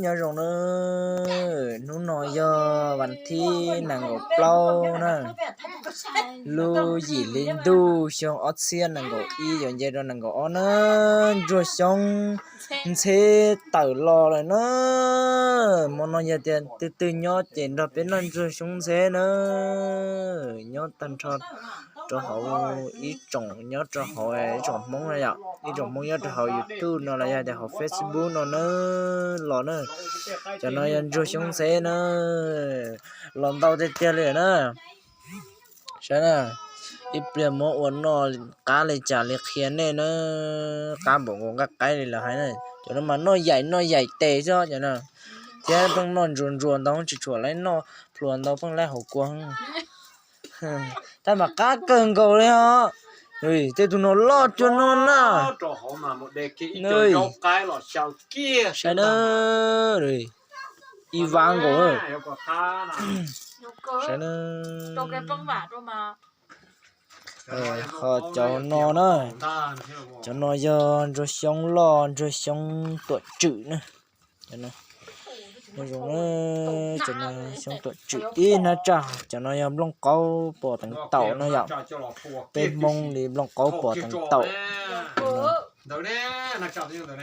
Nyob zoo na, hnub no yog vas thib nees nkaum plaub na, lub yim hli ntuj xyoo ob txhiab nees nkaum ib yuav nce rau nees nkaum ob na. Ntsuag xyoob ntxheb tawm los lawm na. Hmo no yog tias twg twg nyob ces nrog peb noj ntsuag xyoob ntxheb na. Nyob tag nrho rau hauv ib tsoom nyob rau hauv ib tsoom Hmoob na yom, ib tsoom Hmoob nyob rau hauv YouTube no los yog tias hauv Facebook no na, los na. Cov no yog ntsuag xyoob ntxheb na, los ntau tiag tiag li na. Saib na, ib pliag muab ua noj qab li cas li qhia nej na. Qab npaum nkaus nqaij qaib li lawv hais na. Cov no mas noj yaim noj yaim tes xwb cov no, thiab pheej noj ntsuag ntsuag ntau tsis tshua laib noj plhuav ntau pheej laib haus kua. Tab mas qab kawg nkaus li os. Tej tug no loj cuag no na. Saib na, ib vab nkaus. Saib na. Ho cov no na, cov no yog ntsuag xyoob loj ntsuag xyoob tuam tswm na. Cov no, cov no xyoob tuam tswm ib hnab tsaj, cov no yog nplooj qaub pos teev taum na yom. Peb Hmoob li nplooj qaub pos teev taum.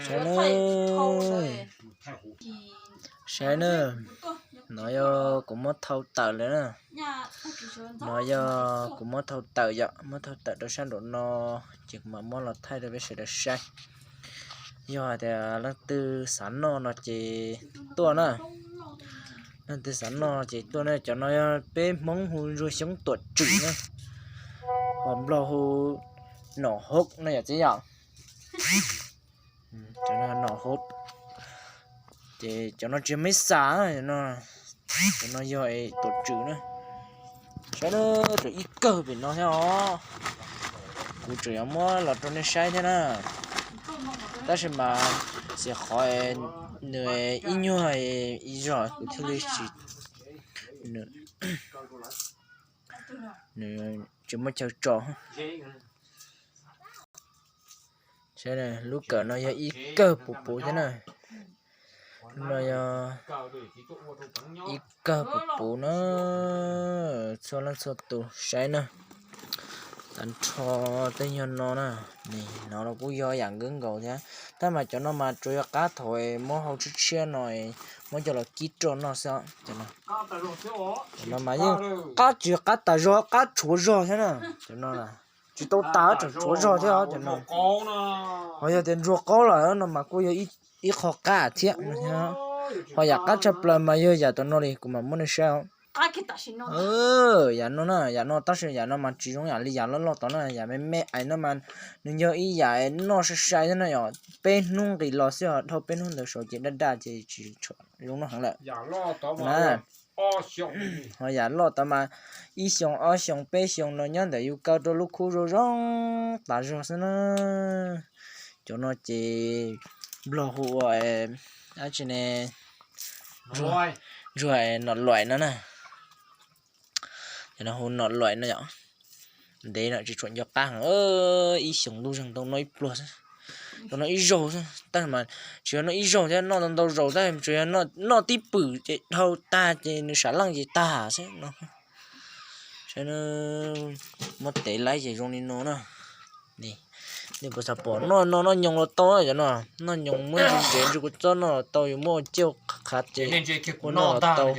Saib na, saib na, no yog kuv muab thau tawm lawm na. No yog kuv muab thau tawm yom, muab thau tawm rau sab nraum no, ces kuv mam muab los thaij rau peb sawv daws saib. Yog hais tias leej twg xav noj no ces tuaj na. Leej twg xav noj ces tuaj na, cov no yog peb Hmoob hu ntsuag xyoob tuam tswm na, ho Nplog hu nom hub no yom txiv yom. Cov no nom hub, ces cov no tsis yog meb xas, cov no yog tuam tswm na. Saib na, tseem ib kawg pem no thiab os. Kuv tseem yuav muab los rau nej saib thiab na. Tab sis mas xim qhov nws ib nyuag ib zog kuv thiaj li tsis, nws tsis muaj chaw tso. Saib, lub kawm no yog ib kawg puv puv thiab na. No yog ib kawg puv puv na, txhua leej txhua tus saib na. Tag nrho tej nyuag no na, no los kuj yog yam nkawd nkaus thiab. Tab mas cov no mas tsuas yog qab thaum muab hau tshiab tshiab no, muab coj los kib roj noj xwb. Cov no mas yeej qab tsis yog qab tas zog, qab tshuav zog thiab na. Cov no tsis tau tas, tseem tshuav zog thiab os cov no. Ho yog tias ntsuag qaub lawm no mas kuj yog ib qho qab thiab. Ho yam qab tshaj plaws mas yog yam tom no li kuv mam muab nej saib os. Yam no na, yam no tab sis yam no mas tsis zoo yam li yam loj loj tod na, yam me me ais no mas nws yog ib yam noj sai sai thiab na yom, peb hnub nqis los xwb os, dhau peb hnub ntawd saud ces daj daj ces tsis zoo noj heev lawm na. Ho yam loj tod mas ib xyoos ob xyoos peb xyoos no nyob ntawm yus kaw rau lub khub zoo zoo tas zog xwb na. Cov no ces Nplog hu ua dab tsi ne, ntsuag nom luam no na. Cov no hu nom luam no yom. Ntev no tsis tshua nco qab heev, ib xyoos ntuj zeeg tau noj ib pluag xwb, tau noj ib zaug xwb. Tab sis mas tsis yog noj ib zaug thiab, noj ntau ntau zaus, tab sis tsuas yog noj tib pwm ces dhau tag ces nws sam leej ces tag xwb no. Saib, muab tev laib ces zoo li no na. Nej puas xav pom noj no noj nyoos los tau, cov no noj nyoos muab ntsev ntsis kua txob noj los tau, yuav muab ua ciaj qhav ces ua noj los tau.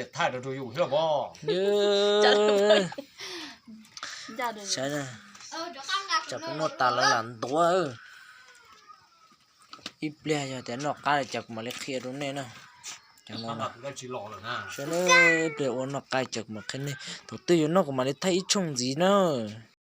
Saib, tsam kuv noj tas lawv lam ntuav. Ib pliag yog tias noj qab li cas kuv mam li qhia rau nej na. Saib, ib pliag ua noj qab li cas kuv mam qhia nej, thaum twg yuav noj kuv mam li thaij ib tshooj ntxiv na.